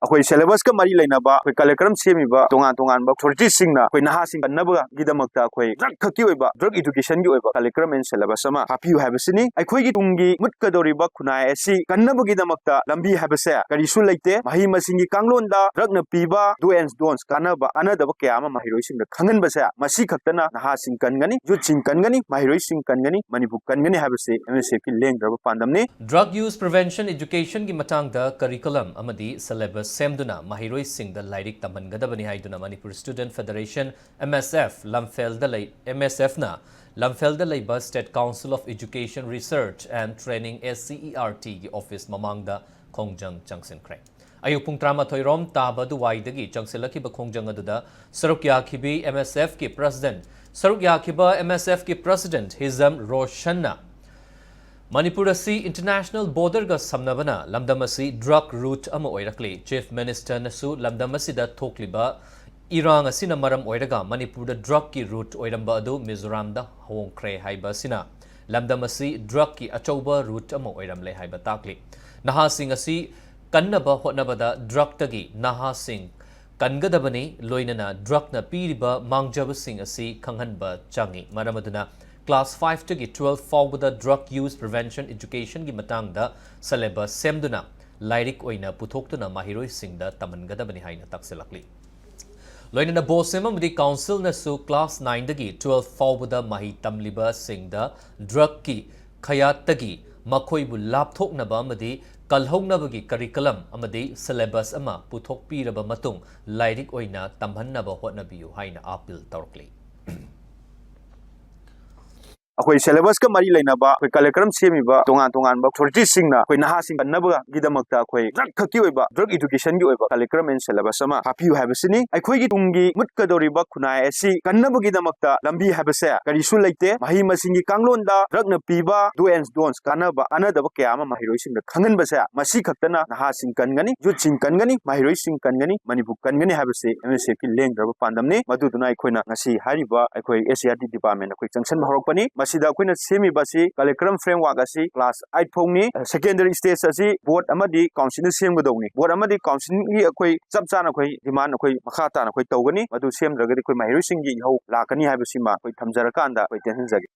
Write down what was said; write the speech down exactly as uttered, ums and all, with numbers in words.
ꯑꯩꯈꯣꯏ syllabus ꯀ ꯃꯔꯤ ꯂꯩꯅꯕ ꯑꯩꯈꯣꯏ curriculum ꯁꯦꯝꯃꯤꯕ ꯇꯣꯉꯥꯟ ꯇꯣꯉꯥꯟꯕ authorities ꯁꯤꯡꯅ ꯑꯩꯈꯣꯏ ꯅꯍꯥꯁꯤꯡ ꯀꯟꯅꯕꯒꯤꯗꯃꯛꯇ ꯑꯩꯈꯣꯏ drug ꯈꯛꯀꯤ ꯑꯣꯏꯕ, drug education ꯒꯤ ꯑꯣꯏꯕ curriculum and syllabus ꯑꯃ ꯍꯥꯞꯄꯤꯌꯨ ꯍꯥꯏꯕꯁꯤꯅꯤ꯫ ꯑꯩꯈꯣꯏꯒꯤ ꯇꯨꯡꯒꯤ ꯃꯨꯠꯀꯗꯧꯔꯤꯕ ꯈꯨꯟꯅꯥꯏ ꯑꯁꯤ ꯀꯟꯅꯕꯒꯤꯗꯃꯛꯇ ꯂꯝꯕꯤ ꯍꯥꯏꯕꯁꯦ ꯀꯔꯤꯁꯨ ꯂꯩꯇꯦ꯫ ꯃꯍꯩ ꯃꯁꯤꯡꯒꯤ ꯀꯥꯡꯂꯣꯟꯗ drug ꯅ ꯄꯤꯕ do and don'ts, ꯀꯥꯟꯅꯕ ꯀꯥꯟꯅꯗꯕ ꯀꯌꯥ ꯑꯃ ꯃꯍꯩꯔꯣꯏꯁꯤꯡꯗ ꯈꯪꯍꯟꯕꯁꯦ, ꯃꯁꯤ ꯈꯛꯇꯅ ꯅꯍꯥꯁꯤꯡ ꯀꯟꯒꯅꯤ, youth ꯁꯤꯡ ꯀꯟꯒꯅꯤ, ꯃꯍꯩꯔꯣꯏꯁꯤꯡ ꯀꯟꯒꯅꯤ, ꯃꯅꯤꯄꯨꯔ ꯀꯟꯒꯅꯤ ꯍꯥꯏꯕꯁꯤ M S F ꯀꯤ ꯂꯦꯡꯗ꯭ꯔꯕ ꯄꯥꯟꯗꯝꯅꯤ꯫ Drug use prevention education ꯒꯤ ꯃꯇꯥꯡꯗ curriculum ꯑꯃꯗꯤ syllabus ꯁꯦꯝꯗꯨꯅ ꯃꯍꯩꯔꯣꯏꯁꯤꯡꯗ ꯂꯥꯏꯔꯤꯛ ꯇꯝꯍꯟꯒꯗꯕꯅꯤ ꯍꯥꯏꯗꯨꯅ Manipur Student Federation, M S F, ꯂꯝꯐꯦꯜꯗ ꯂꯩ, M S F ꯅ ꯂꯝꯐꯦꯜꯗ ꯂꯩꯕ State Council of Education Research and Training, S C E R T, ꯒꯤ office ꯃꯃꯥꯡꯗ ꯈꯣꯡꯖꯪ ꯆꯪꯁꯤꯟꯈ꯭ꯔꯦ꯫ ꯑꯌꯨꯛ ꯄꯨꯡ ꯇꯔꯥꯃꯥꯊꯣꯏ ꯔꯣꯝ ꯇꯥꯕ ꯑꯗꯨꯋꯥꯏꯗꯒꯤ ꯆꯪꯁꯤꯜꯂꯛꯈꯤꯕ ꯈꯣꯡꯖꯪ ꯑꯗꯨꯗ ꯁꯔꯨꯛ ꯌꯥꯈꯤꯕꯤ M S F ꯀꯤ president, ꯁꯔꯨꯛ ꯌꯥꯈꯤꯕ M S F ꯀꯤ president ꯍꯤꯖꯝ ꯔꯣꯁꯟꯅ ꯃꯅꯤꯄꯨꯔ ꯑꯁꯤ international border ꯒ ꯁꯝꯅꯕꯅ ꯂꯝꯗꯝ ꯑꯁꯤ drug route ꯑꯃ ꯑꯣꯏꯔꯛꯂꯤ꯫ Chief Minister ꯅꯁꯨ ꯂꯝꯗꯝ ꯑꯁꯤꯗ ꯊꯣꯛꯂꯤꯕ ꯏꯔꯥꯡ ꯑꯁꯤꯅ ꯃꯔꯝ ꯑꯣꯏꯔꯒ ꯃꯅꯤꯄꯨꯔꯗ drug ꯀꯤ route ꯑꯣꯏꯔꯝꯕ ꯑꯗꯨ ꯃꯤꯖꯣꯔꯥꯝꯗ ꯍꯣꯡꯈ꯭ꯔꯦ ꯍꯥꯏꯕ ꯑꯁꯤꯅ ꯂꯝꯗꯝ ꯑꯁꯤ drug ꯀꯤ ꯑꯆꯧꯕ route ꯑꯃ ꯑꯣꯏꯔꯝꯂꯦ ꯍꯥꯏꯕ ꯇꯥꯛꯂꯤ꯫ ꯅꯍꯥꯁꯤꯡ ꯑꯁꯤ ꯀꯟꯅꯕ ꯍꯣꯠꯅꯕꯗ drug ꯇꯒꯤ ꯅꯍꯥꯁꯤꯡ ꯀꯟꯒꯗꯕꯅꯤ, ꯂꯣꯏꯅꯅ drug ꯅ ꯄꯤꯔꯤꯕ ꯃꯥꯡꯖꯕꯁꯤꯡ ꯑꯁꯤ ꯈꯪꯍꯟꯕ ꯆꯪꯏ꯫ ꯃꯔꯝ ꯑꯗꯨꯅ class five ꯇꯒꯤ twelve ꯐꯥꯎꯕꯗ drug use prevention education ꯒꯤ ꯃꯇꯥꯡꯗ syllabus ꯁꯦꯝꯗꯨꯅ ꯂꯥꯏꯔꯤꯛ ꯑꯣꯏꯅ ꯄꯨꯊꯣꯛꯇꯨꯅ ꯃꯍꯩꯔꯣꯏꯁꯤꯡꯗ ꯇꯝꯍꯟꯒꯗꯕꯅꯤ ꯍꯥꯏꯅ ꯇꯥꯛꯁꯤꯜꯂꯛꯂꯤ꯫ ꯂꯣꯏꯅꯅ BOSEM ꯑꯃꯗꯤ council ꯅꯁꯨ class nine ꯗꯒꯤ twelve ꯐꯥꯎꯕꯗ ꯃꯍꯩ ꯇꯝꯂꯤꯕꯁꯤꯡꯗ drug ꯀꯤ ꯈꯌꯥꯠꯇꯒꯤ ꯃꯈꯣꯏꯕꯨ ꯂꯥꯞꯊꯣꯛꯅꯕ ꯑꯃꯗꯤ ꯀꯜꯍꯧꯅꯕꯒꯤ curriculum ꯑꯃꯗꯤ syllabus ꯑꯃ ꯄꯨꯊꯣꯛꯄꯤꯔꯕ ꯃꯇꯨꯡ ꯂꯥꯏꯔꯤꯛ ꯑꯣꯏꯅ ꯇꯝꯍꯟꯅꯕ ꯍꯣꯠꯅꯕꯤꯌꯨ ꯍꯥꯏꯅ appeal ꯇꯧꯔꯛꯂꯤ꯫ ꯑꯩꯈꯣꯏ syllabus ꯀ ꯃꯔꯤ ꯂꯩꯅꯕ ꯑꯩꯈꯣꯏ curriculum ꯁꯦꯝꯃꯤꯕ ꯇꯣꯉꯥꯟ ꯇꯣꯉꯥꯟꯕ authorities ꯁꯤꯡꯅ ꯑꯩꯈꯣꯏ ꯅꯍꯥꯁꯤꯡ ꯀꯟꯅꯕꯒꯤꯗꯃꯛꯇ ꯑꯩꯈꯣꯏ drug ꯈꯛꯀꯤ ꯑꯣꯏꯕ, drug education ꯒꯤ ꯑꯣꯏꯕ curriculum and syllabus ꯑꯃ ꯍꯥꯞꯄꯤꯌꯨ ꯍꯥꯏꯕꯁꯤꯅꯤ꯫ ꯑꯩꯈꯣꯏꯒꯤ ꯇꯨꯡꯒꯤ ꯃꯨꯠꯀꯗꯧꯔꯤꯕ ꯈꯨꯟꯅꯥꯏ ꯑꯁꯤ ꯀꯟꯅꯕꯒꯤꯗꯃꯛꯇ ꯂꯝꯕꯤ ꯍꯥꯏꯕꯁꯦ ꯀꯔꯤꯁꯨ ꯂꯩꯇꯦ꯫ ꯃꯍꯩ ꯃꯁꯤꯡꯒꯤ ꯀꯥꯡꯂꯣꯟꯗ drug ꯅ ꯄꯤꯕ do and don'ts, ꯀꯥꯟꯅꯕ ꯀꯥꯟꯅꯗꯕ ꯀꯌꯥ ꯑꯃ ꯃꯍꯩꯔꯣꯏꯁꯤꯡꯗ ꯈꯪꯍꯟꯕꯁꯦ, ꯃꯁꯤ ꯈꯛꯇꯅ ꯅꯍꯥꯁꯤꯡ ꯀꯟꯒꯅꯤ, youth ꯁꯤꯡ ꯀꯟꯒꯅꯤ, ꯃꯍꯩꯔꯣꯏꯁꯤꯡ ꯀꯟꯒꯅꯤ, ꯃꯅꯤꯄꯨꯔ ꯀꯟꯒꯅꯤ ꯍꯥꯏꯕꯁꯤ M S F ꯀꯤ ꯂꯦꯡꯗ꯭ꯔꯕ ꯄꯥꯟꯗꯝꯅꯤ꯫ ꯃꯗꯨꯗꯨꯅ ꯑꯩꯈꯣꯏꯅ ꯉꯁꯤ ꯍꯥꯏꯔꯤꯕ ꯑꯩꯈꯣꯏ S C E R T department ꯑꯩꯈꯣꯏ ꯆꯪꯁꯤꯟꯕ ꯍꯧꯔꯛꯄꯅꯤ꯫ ꯑꯁꯤꯗ ꯑꯩꯈꯣꯏꯅ ꯁꯦꯝꯃꯤꯕ ꯑꯁꯤ ꯀꯂꯦꯀ꯭ꯔꯝ ꯐ꯭ꯔꯦꯝꯋꯥꯔꯛ ꯑꯁꯤ ꯀ꯭ꯂꯥꯁ ꯑꯩꯠ ꯐꯥꯎꯅꯤ꯫ ꯁꯦꯀꯦꯟꯗꯔꯤ ꯁ꯭ꯇꯦꯖ ꯑꯁꯤ ꯕꯣꯔꯗ ꯑꯃꯗꯤ ꯀꯥꯎꯟꯁꯤꯜꯅ ꯁꯦꯝꯒꯗꯧꯅꯤ꯫ ꯕꯣꯔꯗ ꯑꯃꯗꯤ ꯀꯥꯎꯟꯁꯤꯜꯒꯤ ꯑꯩꯈꯣꯏ ꯆꯞ ꯆꯥꯅ ꯑꯩꯈꯣꯏ ꯗꯤꯃꯥꯟ ꯑꯩꯈꯣꯏ ꯃꯈꯥ ꯇꯥꯅ ꯑꯩꯈꯣꯏ ꯇꯧꯒꯅꯤ꯫ ꯃꯗꯨ ꯁꯦꯝꯗ꯭ꯔꯒꯗꯤ ꯑꯩꯈꯣꯏ ꯃꯍꯩꯔꯣꯏꯁꯤꯡꯒꯤ ꯏꯍꯧ ꯂꯥꯛꯀꯅꯤ ꯍꯥꯏꯕꯁꯤꯃ ꯑꯩꯈꯣꯏ ꯊꯝꯖꯔꯀꯥꯟꯗ ꯑꯩꯈꯣꯏ ꯇꯦꯟꯍꯟꯖꯒꯦ꯫